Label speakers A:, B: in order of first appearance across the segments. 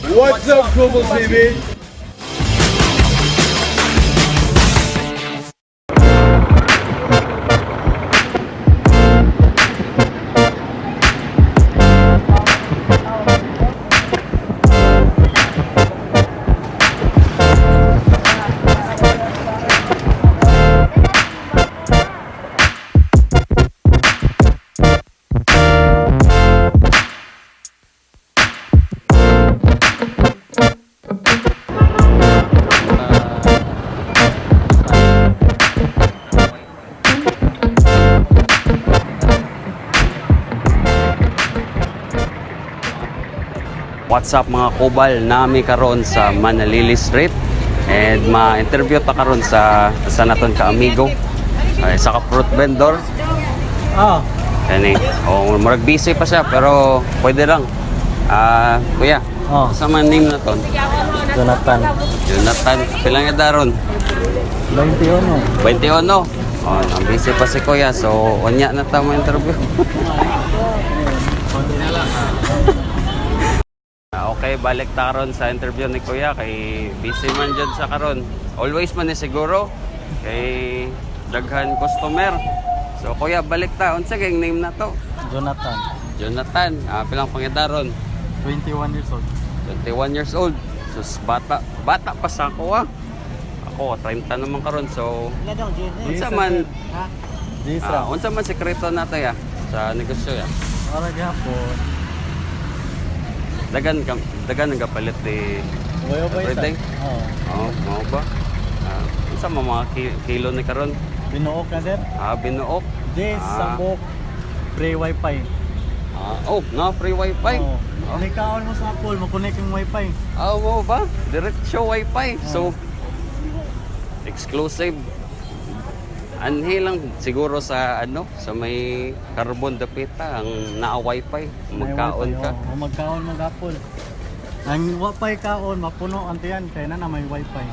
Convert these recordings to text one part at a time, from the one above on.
A: What's up, Global TV?
B: What's up, mga kubal? Nami karon sa Manalili Street and ma-interview ta karon sa naton ka amigo. Ay, sa ka fruit vendor.
C: Ah,
B: Kani. Oh, murag busy pa siya pero pwede lang. Ah, kuya.
C: Oh.
B: Sa man name naton?
C: Jonathan.
B: Jonathan. Pilang edad ron?
C: 21.
B: 21. Oh, ang busy pa si kuya. So, unya na ta mo interview. Ah, okay, balik ta karon sa interview ni Kuya kay busy man jud sa karon. Always man ni siguro kay daghan customer. So kuya, balik ta. Unsa kay name na to?
C: Jonathan.
B: Jonathan. Ah, pilang pangedaron?
C: 21 years old.
B: 21 years old. Sus, bata, bata pa sa ako ah. Ako 30 naman karon. So, unsa man
C: Jisra.
B: unsa man sekreto nato ya sa negosyo ya?
C: Wala gihapon.
B: Dagan ka, dagan ang kapalit di
C: Wayo ba isa?
B: Everyday?
C: Oo.
B: Oh, mao ba? Ah, unsa man mga kilo ni karon?
C: Binuok na, sir.
B: Ah, binuok.
C: Jis,
B: Ah.
C: sambok. Free wifi.
B: Ah, oh, nga free wifi.
C: Oo. Oh. Kaon mo sa Apple, makunik yung wifi.
B: Ah, mo ba? Diretso wifi. So exclusive. Anhi lang siguro sa ano, sa may Carbon Dapita ang naa wifi,
C: May
B: magkaon
C: wifi,
B: ka.
C: oo. O magkaon mag Apple. Ang wifi kaon, mapuno ang tiyan, kaya na na may wifi.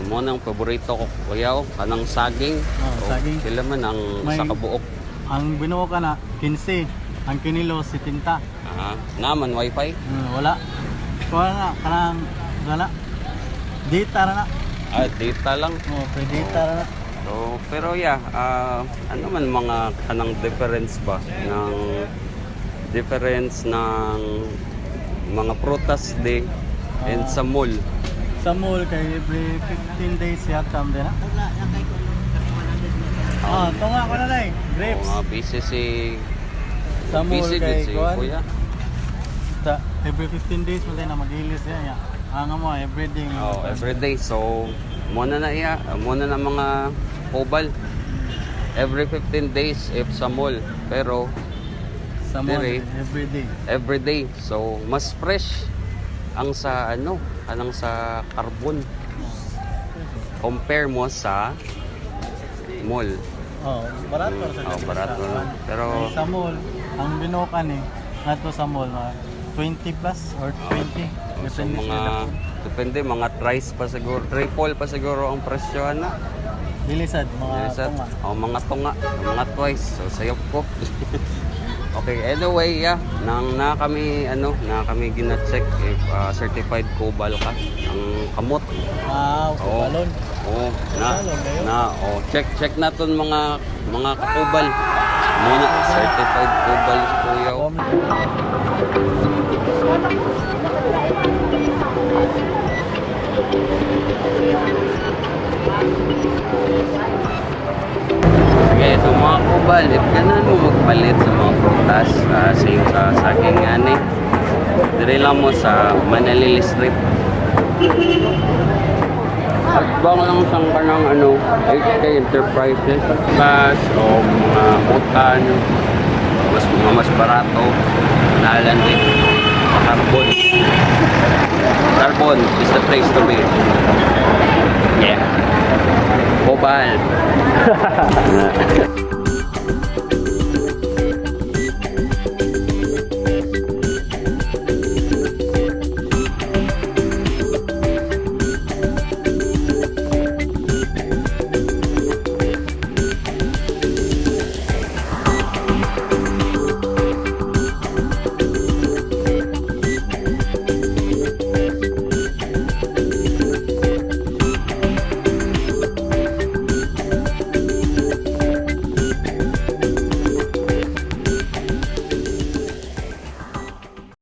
B: Mo nang paborito ko kuya, oh, kanang saging.
C: Oh,
B: Oh,
C: saging.
B: Sila man ang sa kabuok.
C: Ang binuok ka na, 15. Ang kinilo, 70.
B: Ah, naman wifi.
C: Wala. Wala na, kanang, wala. Data ra na.
B: Ah, data lang.
C: Oh, free data ra na.
B: So, pero yeah, ano man mga kanang difference ba ng difference ng mga prutas di and sa mall?
C: Sa mall kay every 15 days yata am din na. Ah, tunga ko na day. Grapes.
B: Mga busy si
C: Sa mall
B: busy
C: kay
B: din si
C: kuan.
B: kuya.
C: Sa every 15 days mo din na magilis yan ya. Ang mo every day.
B: Oh, every day. So, muna na iya, muna na mga kubal. Every 15 days if sa mall. Pero
C: Sa mall
B: dire.
C: every day.
B: every day. So, mas fresh ang sa ano, anang sa carbon. Compare mo sa mall.
C: Oh, barato ra sa
B: Oh, barato na. Pero
C: Kay sa mall, ang binuokan eh nato sa mall mga 20 plus or 20.
B: So
C: Depende sa
B: mga
C: dako.
B: depende mga thrice pa siguro, triple pa siguro ang presyo ana.
C: Bilisad mga
B: Yes,
C: tunga.
B: oh, mga tunga, mga twice. So sayop ko. Okay, anyway, yeah, nang na kami ano, na kami gina-check if certified kubal ka ang kamot.
C: Wow,
B: Oo.
C: balon.
B: Oh, na
C: Balon kayo?
B: na oh, check check naton mga kakubal. Muna certified kubal si kuya. Oh. Sige, so mga kubal, if ganan mo magpalit sa mga prutas, same sa saging ani, dire lang mo sa Manalili Street. At bang lang sang kanang ano, HK Enterprises, bus o mga utan, mas mga mas barato, nalan din. Carbon. Carbon is the place to be. Yeah. Kubal.